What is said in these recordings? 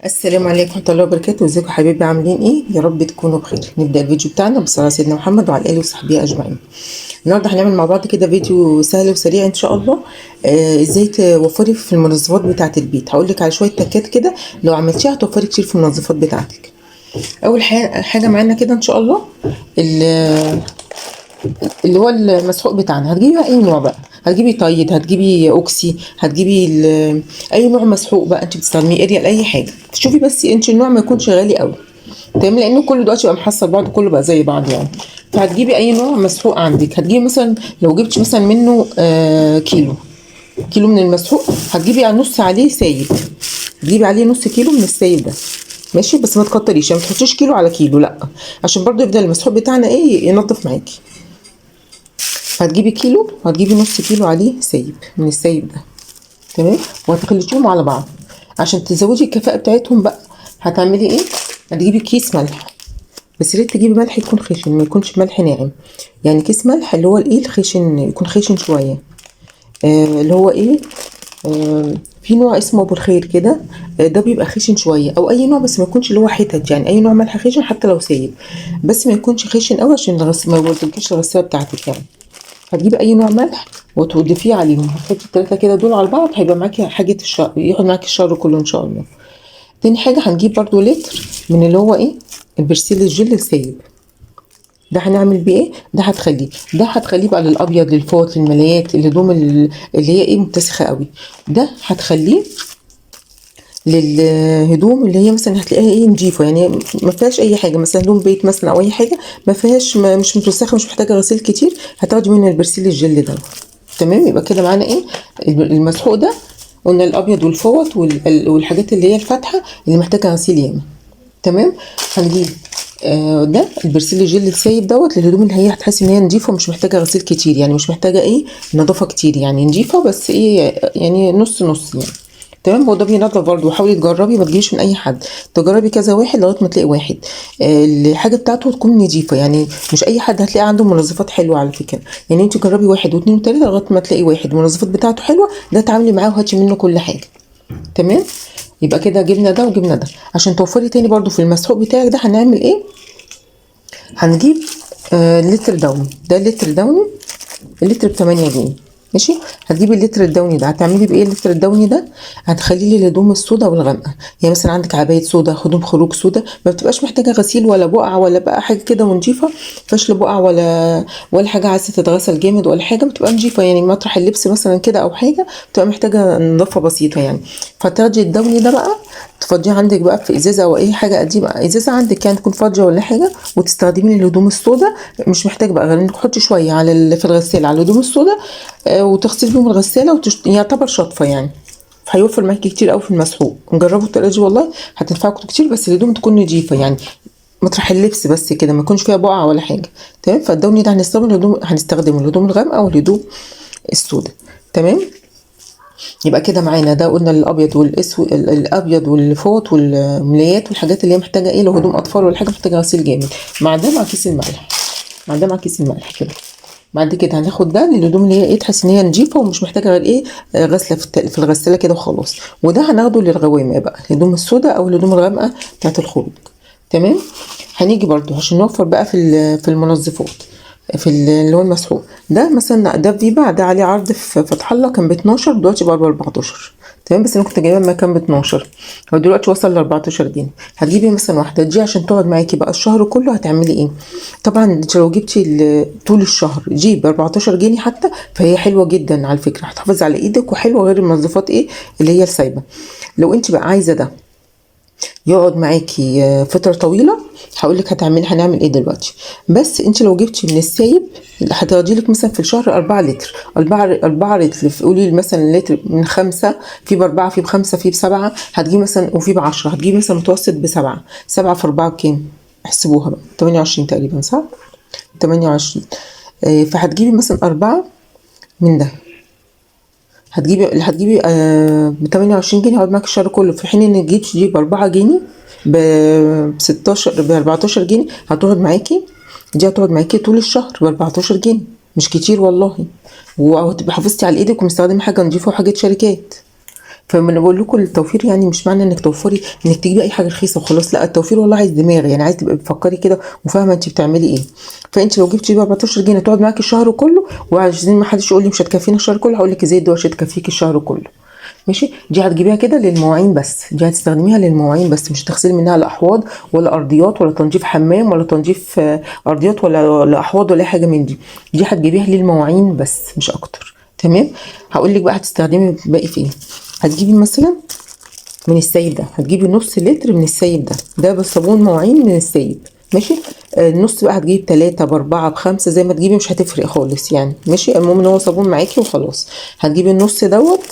السلام عليكم ورحمة الله وبركاته. ازيكم حبايبي، عاملين ايه؟ يا رب تكونوا بخير. نبدأ الفيديو بتاعنا بالصلاة على سيدنا محمد وعلى آله وصحبه أجمعين. النهارده هنعمل مع بعض كده فيديو سهل وسريع ان شاء الله. ازاي توفري في المنظفات بتاعة البيت. هقول لك على شوية تكات كده لو عملتيها هتوفري كتير في المنظفات بتاعتك. اول حاجة معانا كده ان شاء الله اللي هو المسحوق بتاعنا. هتجيبي بقى اي نوع بقى، هتجيبي Tide، هتجيبي اوكسي، هتجيبي اي نوع مسحوق بقى انت بتستخدميه، اريال، اي حاجة. تشوفي بس انت النوع ما يكونش غالي قوي، تمام؟ لانه كله دلوقتي بقى محصل بعض، كله بقى زي بعض يعني. فهتجيبي اي نوع مسحوق عندك. هتجيبي مثلا لو جبتي مثلا منه كيلو، كيلو من المسحوق، هتجيبي على نص عليه سايب، تجيبي عليه نص كيلو من السايب ده، ماشي؟ بس ما تكتريش يعني، ما تحطيش كيلو على كيلو، لا، عشان برضو يفضل المسحوق بتاعنا ايه، ينضف معاكي. هتجيبي كيلو وهتجيبي نص كيلو عليه سايب من السايب ده، تمام؟ وهتخلطيهم على بعض عشان تزودي الكفاءة بتاعتهم بقى. هتعملي ايه؟ هتجيبي كيس ملح، بس يا ريت تجيبي ملح يكون خشن، ما يكونش ملح ناعم، يعني كيس ملح اللي هو الايه الخشن، يكون خشن شوية. اللي هو ايه، في نوع اسمه ابو الخير كده، ده بيبقى خشن شوية، او اي نوع بس ما يكونش اللي هو حتت، يعني اي نوع ملح خشن حتى لو سايب، بس ما يكونش خشن قوي عشان ما يبوظلكيش الغسالة بتاعتك يعني. هتجيبي اي نوع ملح وتضيفيه عليهم، هتحطي التلاتة كده دول على بعض، هيبقى معاكي حاجة الشهر، ياخد معاكي الشهر كله ان شاء الله. تاني حاجة هنجيب برضو لتر من اللي هو ايه، البرسيل الجل السايب ده. هنعمل بيه ايه؟ ده هتخليه بقى للابيض، للفوط، للملايات، الهدوم اللي هي ايه متسخه قوي. ده هتخليه للهدوم اللي هي مثلا هتلاقيها ايه نضيفه، يعني ما فيهاش اي حاجة، مثلا هدوم بيت مثلا او اي حاجة ما فيهاش، ما مش متوسخه، مش محتاجه غسيل كتير، هتاخدي منه البرسيل الجل ده، تمام؟ يبقى كده معانا ايه، المسحوق ده قلنا الابيض والفوط والحاجات اللي هي الفاتحة اللي محتاجه غسيل ياما، تمام؟ هنجيب ده البرسيل الجل السايب دوت للهدوم اللي هي هتحسي ان هي نضيفه ومش محتاجه غسيل كتير، يعني مش محتاجه ايه نظافة كتير، يعني نضيفه بس ايه يعني نص نص يعني، تمام؟ هو ده بينضف برضه. حاولي تجربي، ما تجيبيش من اي حد، تجربي كذا واحد لغاية ما تلاقي واحد الحاجة بتاعته تكون نضيفه، يعني مش اي حد هتلاقي عنده منظفات حلوة على فكرة، يعني انت جربي واحد واثنين وثلاثة لغاية ما تلاقي واحد المنظفات بتاعته حلوة، ده تعاملي معاه وهاتي منه كل حاجة، تمام؟ يبقى كده جبنا ده وجبنا ده. عشان توفري تاني برضو في المسحوق بتاعك ده هنعمل ايه؟ هنجيب لتر داوني، ده لتر داوني، اللتر ب 8 جنيه، ماشي؟ هتجيبي اللتر الداوني ده، هتعملي بايه اللتر الداوني ده؟ هتخليه للهدوم السودا والغامقه، يعني مثلا عندك عباية سودا، هدوم خروج سودا، ما بتبقاش محتاجه غسيل ولا بقع ولا بقى حاجة كده، ونضيفه، مفيهاش لا بقع ولا حاجة عايزه تتغسل جامد ولا حاجة، بتبقى نضيفه يعني، مطرح اللبس مثلا كده او حاجة بتبقى محتاجه نظافة بسيطة يعني. فتاخدي الداوني ده بقى تفضيه عندك بقى في ازازة او اي حاجة قديمة، ازازة عندك يعني تكون فاضية ولا حاجة، وتستخدمي الهدوم السودا، مش محتاج بقى غير انك تحطي شوية على في الغسالة على الهدوم السودا، وتغسلي بيهم الغسالة يعتبر شطفه يعني، فهيوفر معاكي كتير قوي في المسحوق. جربوا الطريقة دي والله هتنفعكم كتير، بس الهدوم تكون نضيفه يعني، مطرح اللبس بس كده، ما يكونش فيها بقعة ولا حاجة، تمام؟ فالدوني ده هنستخدم الهدوم، هنستخدمه الهدوم الغامقه والهدوم السودا، تمام؟ يبقى كده معانا ده قلنا الابيض والاسود، الابيض والفوط والملايات والحاجات اللي هي محتاجه ايه، لو هدوم اطفال ولا حاجة محتاجه غسيل جامد، مع ده مع كيس الملح، مع ده مع كيس الملح كده. بعد كده هناخد ده للهدوم اللي هي ايه، تحس ان هي نضيفه ومش محتاجه غير ايه، غسله في الغسالة كده وخلاص. وده هناخده للغوامق بقى، الهدوم السوداء او الهدوم الغامقه بتاعت الخروج، تمام؟ هنيجي برضو عشان نوفر بقى في المنظفات، في اللي هو المسحوق ده مثلا، ده فيبا ده عليه عرض في فتح الله، كان ب 12 دلوقتي بقى ب 14، تمام؟ بس انا كنت جايباه لما كان ب 12، هو دلوقتي وصل ل 14 جنيه. هتجيبي مثلا واحدة دي عشان تقعد معاكي بقى الشهر كله. هتعملي ايه؟ طبعا انت لو جبتي طول الشهر دي ب 14 جنيه حتى، فهي حلوة جدا على فكرة، هتحافظ على ايدك وحلوه غير المنظفات ايه اللي هي السايبه. لو انت بقى عايزه ده يقعد معاكي فترة طويلة، هقول لك هنعمل ايه دلوقتي. بس انت لو جبتي من السايب هتاخدي لك مثلا في الشهر 4 لتر، 4 لتر، قولي مثلا لتر من 5، في ب4، في ب5، في ب7، هتجيبي مثلا، وفي ب10، هتجيبي مثلا متوسط ب7، 7 في 4 بكام؟ احسبوها بقى، 28 تقريبا صح؟ 28. فهتجيبي مثلا 4 من ده، هتجيبي ب 28 جنيه، هيقعد معاك الشهر كله، في حين ان جيت تجيب 4 جنيه ب 16، ب 14 جنيه، هتقعد معاكي دي، هتقعد معاكي طول الشهر ب 14 جنيه، مش كتير والله، وهتبقي حافظتي على ايدك ومستخدمة حاجة نضيفه وحاجه شركات. فما انا بقول لكم التوفير يعني مش معنى انك توفري انك تجيبي اي حاجة رخيصة وخلاص، لا، التوفير والله عايز دماغ، يعني عايز تبقي بتفكري كده وفاهمه انت بتعملي ايه. فانت لو جبتي ب 14 جنيه تقعد معاكي الشهر كله، وعايزين ما حدش يقول لي مش هتكفينا الشهر كله، هقول لك ازاي دي تكفيكي الشهر كله. ماشي، دي هتجيبيها كده للمواعين بس، دي هتستخدميها للمواعين بس، مش هتغسلي منها لا احواض ولا ارضيات ولا تنظيف حمام ولا تنظيف ارضيات ولا احواض ولا اي حاجة من دي. دي هتجيبيها للمواعين بس مش اكتر. تمام، هقول لك بقى هتستخدمي باقي فين. هتجيبي مثلا من السايب ده، هتجيبي نص لتر من السايب ده، ده بالصابون مواعين من السايب. ماشي، النص بقى هتجيبي ب3 ب4 ب5 زي ما تجيبي، مش هتفرق خالص يعني. ماشي، المهم ان هو صابون معاكي وخلاص. هتجيبي النص دوت،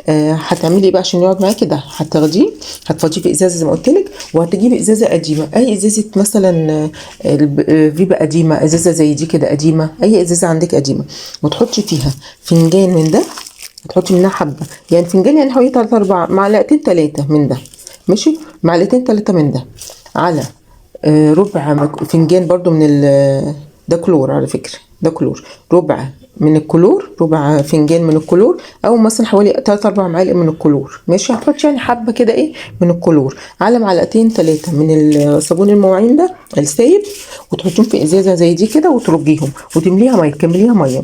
هتعملي ايه بقى عشان يقعد معاكي؟ ده هتاخديه هتفضيه في ازازة زي ما قلت لك، وهتجيبي ازازة قديمة، اي ازازة مثلا، فيبا قديمة، ازازة زي دي كده قديمة، اي ازازة عندك قديمة، وتحطي فيها فنجان من ده، هتحطي منها حبه، يعني فنجان يعني حوالي 3 4 معلقتين 3 من ده. ماشي، معلقتين 3 من ده على ربع فنجان برضو من ده كلور على فكرة، ده كلور، ربع من الكلور، ربع فنجان من الكلور، او مثلا حوالي 3 4 معالق من الكلور. ماشي، هتحطي يعني حبه كده ايه من الكلور على معلقتين 3 من الصابون المواعين ده السايب، وتحطيهم في ازازة زي دي كده وترجيهم وتمليها مية، تكمليها مية،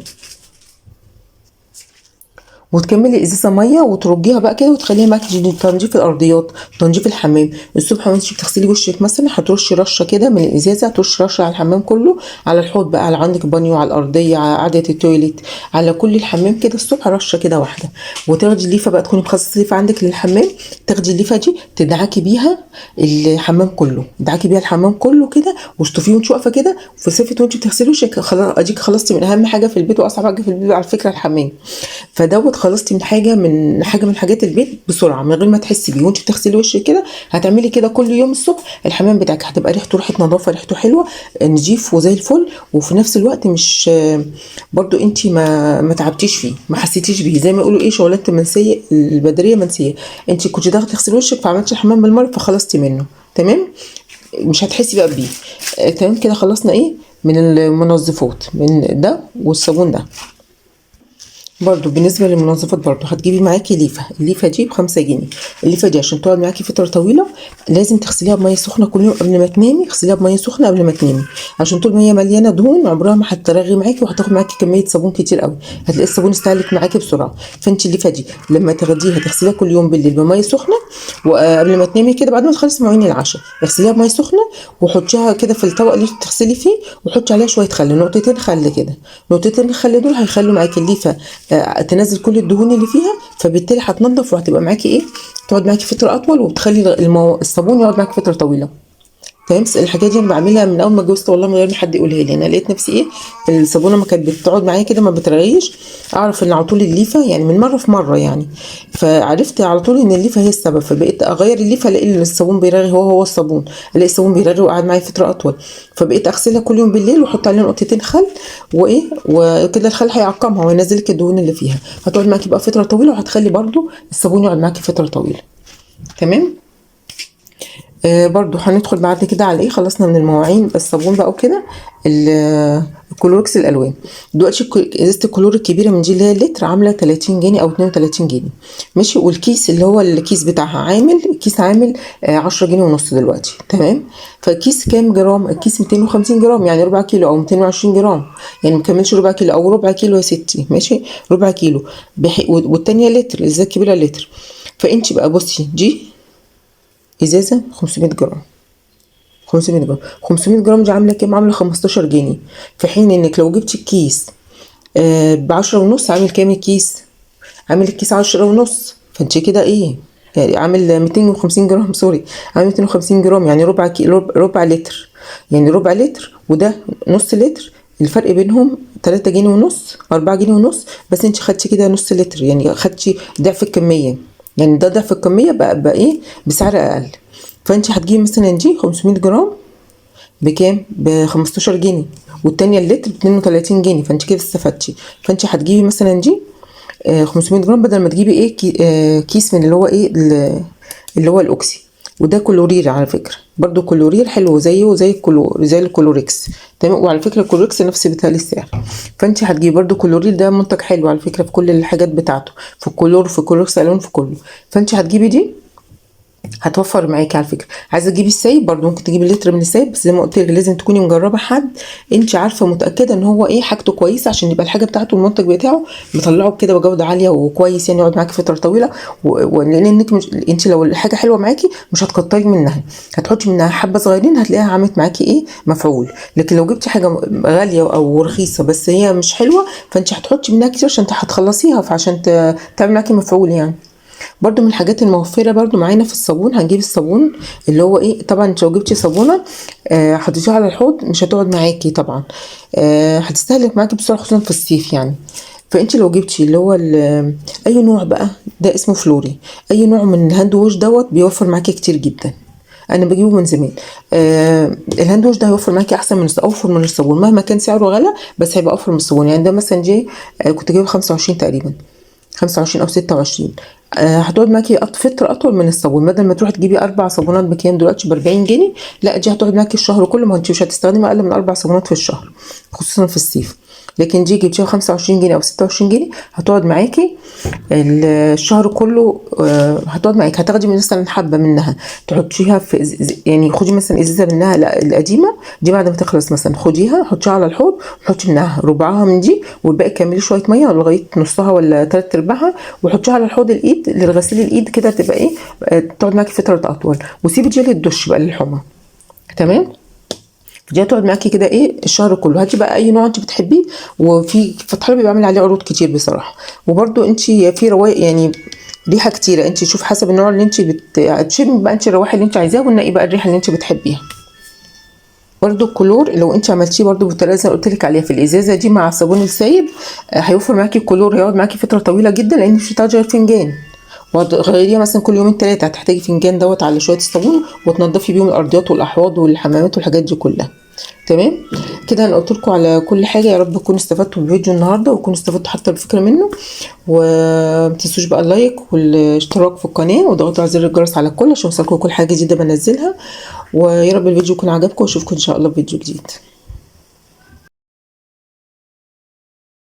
وتكملي ازازة مية وترجيها بقى كده وتخليها معاكي تنظيف الارضيات، تنظيف الحمام. الصبح وانت بتغسلي وشك مثلا هترشي رشه كده من الازازه، هترشي رشه على الحمام كله، على الحوض بقى، على عندك بانيو، على الارضية، على قعدة ال toilet، على كل الحمام كده الصبح رشه كده واحدة. وتاخدي الليفه بقى، تكوني مخصصة ليفه عندك للحمام، تاخدي الليفه دي تدعكي بيها الحمام كله، تدعكي بيها الحمام كله كده واشطفيه وانت واقفة كده في صفة وانت بتغسلي وشك. خلاص اديك خلصتي من اهم حاجة في البيت واصعب حاجة في البيت على فكرة، الحمام. فدوت خلصتي من حاجة من حاجة من حاجات البيت بسرعة من غير ما تحسي بيه وانت بتغسلي وشك كده. هتعملي كده كل يوم الصبح، الحمام بتاعك هتبقى ريحته ريحه نظافة، ريحته حلوة، نظيف وزي الفل، وفي نفس الوقت مش برضو انت ما تعبتيش فيه، ما حسيتيش بيه، زي ما يقولوا ايه، شغلانة المنسيه البدريه منسية، انت كنت داخله تغسلي وشك فعملتي الحمام بالمرة فخلصتي منه. تمام، مش هتحسي بقى بيه. تمام كده خلصنا ايه من المنظفات، من ده والصابون ده. برضو بالنسبة للمنظفات برضو هتجيبي معاكي ليفة، الليفة دي ب5 جنيه. الليفة دي عشان تقعد معاكي فترة طويلة لازم تغسليها بمية سخنة كل يوم قبل ما تنامي، اغسليها بمية سخنة قبل ما تنامي، عشان طول ما هي مليانة دهون عمرها ما هترغي معاكي، وهتاخد معاكي كمية صابون كتير قوي، هتلاقي الصابون استهلك معاكي بسرعة. فانت الليفة دي لما تاخديها تغسليها كل يوم بالليل بمية سخنة وقبل ما تنامي كده، بعد ما تخلصي مواعين العشاء اغسليها بمية سخنة وحطيها كده في الطبق اللي بتغسلي فيه، وحطي عليها شوية خل، نقطتين خل كده، نقطتين الخل دول هيخلوا معاكي الليفة تنزل كل الدهون اللي فيها، فبالتالي هتنضف وهتبقى معاكي ايه، تقعد معاكي فترة اطول، وبتخلي الصابون يقعد معاكي فترة طويلة. تمام، الحكاية دي انا بعملها من اول ما اتجوزت والله من غير ما حد يقولها لي. انا لقيت نفسي ايه، الصابونه ما كانت بتقعد معايا كده ما بترغيش، اعرف ان على طول الليفه يعني من مرة في مرة يعني، فعرفت على طول ان الليفه هي السبب، فبقيت اغير الليفه، الاقي الصابون بيرغي، هو الصابون، الاقي الصابون بيرغي وقعد معايا فترة اطول، فبقيت اغسلها كل يوم بالليل واحط عليها نقطتين خل وايه وكده، الخل هيعقمها وينزل لك الدهون اللي فيها، هتقعد معاكي بقى فترة طويلة، وهتخلي برده الصابون يقعد معاكي فترة طويلة. تمام، برضو هندخل بعد كده على ايه، خلصنا من المواعين الصابون بقى وكده، الكلوركس الالوان. دلوقتي ازازة الكلور الكبيرة من دي اللي هي اللتر عامله 30 جنيه او 32 جنيه، ماشي. والكيس اللي هو الكيس بتاعها عامل، الكيس عامل 10 جنيه ونص دلوقتي. تمام، فالكيس كام جرام؟ الكيس 250 جرام، يعني ربع كيلو او 220 جرام، يعني مكملش ربع كيلو او ربع كيلو يا ستي، ماشي، ربع كيلو. والتانية لتر، الازازه الكبيرة لتر. فانت بقى بصي دي ازازة 500 جرام، 500 جرام، 500 جرام دي عامله كام؟ عامله 15 جنيه، في حين انك لو جبتي الكيس ب10 ونص، عامل كام الكيس؟ عامل الكيس 10 ونص، فانت كده ايه يعني عامل 250 جرام، sorry عامل 250 جرام، يعني ربع كيلو، ربع لتر، يعني ربع لتر وده نص لتر، الفرق بينهم 3 جنيه ونص، 4 جنيه ونص، بس انت خدتي كده نص لتر، يعني خدتي ضعف الكمية، يعني ده ضعف الكمية بقى ايه بسعر اقل. فانت هتجيبي مثلا دي 500 جرام بكام؟ ب 15 جنيه، والتانية اللتر ب 32 جنيه، فانت كده استفدتي. فانت هتجيبي مثلا دي 500 جرام بدل ما تجيبي ايه كيس من اللي هو ايه اللي هو الاوكسي. وده كلورير على فكرة، برضو كلورير حلو زيه زي زي الكلوريكس. تمام. وعلى فكرة الكلوريكس نفس بتاع السعر، فانت هتجيبي برضو كلورير، ده منتج حلو على فكرة في كل الحاجات بتاعته، في الكلور، في كلوريكس الون، في كله. فانت هتجيبي دي هتوفر معاكي على فكرة. عايزه تجيبي السايب برضو ممكن تجيبي لتر من السايب، بس زي ما قلت لك لازم تكوني مجربه حد انت عارفه متاكدة ان هو ايه حاجته كويسة، عشان يبقى الحاجة بتاعته المنتج بتاعه مطلعه كده بجوده عالية وكويس، يعني يقعد معاكي فترة طويلة. ولانك مش انت لو الحاجة حلوة معاكي مش هتكتري منها، هتحطي منها حبه صغيرين هتلاقيها عملت معاكي ايه مفعول. لكن لو جبتي حاجة غالية او رخيصة بس هي مش حلوة، فانت هتحطي منها كتير عشان هتخلصيها، فعشان تعمل معاكي مفعول يعني. برضو من الحاجات الموفره برضو معانا في الصابون، هنجيب الصابون اللي هو ايه، طبعا انت لو جبتي صابونه حطيتيها على الحوض مش هتقعد معاكي طبعا، هتستهلك معاكي بسرعة خصوصا في الصيف يعني. فانت لو جبتي اللي هو اي نوع بقى، ده اسمه فلوري، اي نوع من ال hand wash دوت بيوفر معاكي كتير جدا، انا بجيبه من زمان. ال hand wash ده هيوفر معاكي احسن من اوفر من الصابون، مهما كان سعره غلا بس هيبقى اوفر من الصابون يعني. ده مثلا جه كنت جايبه 25 تقريبا، 25 او 26، هتقعد معاكي فترة اطول من الصابون. بدل ما تروحي تجيبي 4 صابونات بكام دلوقتي، ب 40 جنيه، لا دي هتقعد معاكي الشهر كله، ما انت مش هتستخدمي اقل من 4 صابونات في الشهر خصوصا في الصيف. لكن دي جبتيها 25 جنيه او 26 جنيه هتقعد معاكي الشهر كله، هتقعد معاكي. هتاخدي مثلا حبه منها تحطيها في يعني خدي مثلا ازازة منها، لا القديمة دي بعد ما تخلص مثلا خديها حطيها على الحوض، وحطي منها ربعها من دي والباقي كملي شوية مية لغاية نصها ولا 3/4، وحطيها على الحوض الايد للغسيل الايد كده، تبقى ايه تقعد معاكي فترة اطول. وسيبي دي للدش بقى للحمى. تمام. دي هتقعد معاكي كده ايه الشهر كله. هاتي بقى اي نوع انت بتحبيه، وفي فتح الله بيبقى عامل عليه عروض كتير بصراحة. وبرده انت في روايق يعني ريحه كتيرة، انت شوف حسب النوع اللي انت بتشمي بقى انت الروايح اللي انت عايزاها، ونقي بقى الريحة اللي انت بتحبيها. برده الكلور لو انت عملتيه برده بالطريقة اللي قلت لك عليها في الازازه دي مع الصابون السايب، هيوفر معاكي الكلور، هيقعد معاكي فترة طويلة جدا، لان مش هتحتاجي غير فنجان، وهتغيريها مثلا كل يومين 3 هتحتاجي فنجان دوت على شوية الصابون، وتنضفي بيهم الارضيات والاحواض والحمامات والحاجات دي كلها. تمام كده انا قلت لكم على كل حاجة، يا رب تكونوا استفدتوا بالفيديو النهارده وتكونوا استفدتوا حتى بفكره منه. وما تنسوش بقى ال like والاشتراك في القناة، وضغطوا على زر الجرس على الكل عشان يوصلكم كل حاجة جديدة بنزلها. ويا رب الفيديو يكون عجبكم، واشوفكم ان شاء الله في فيديو جديد.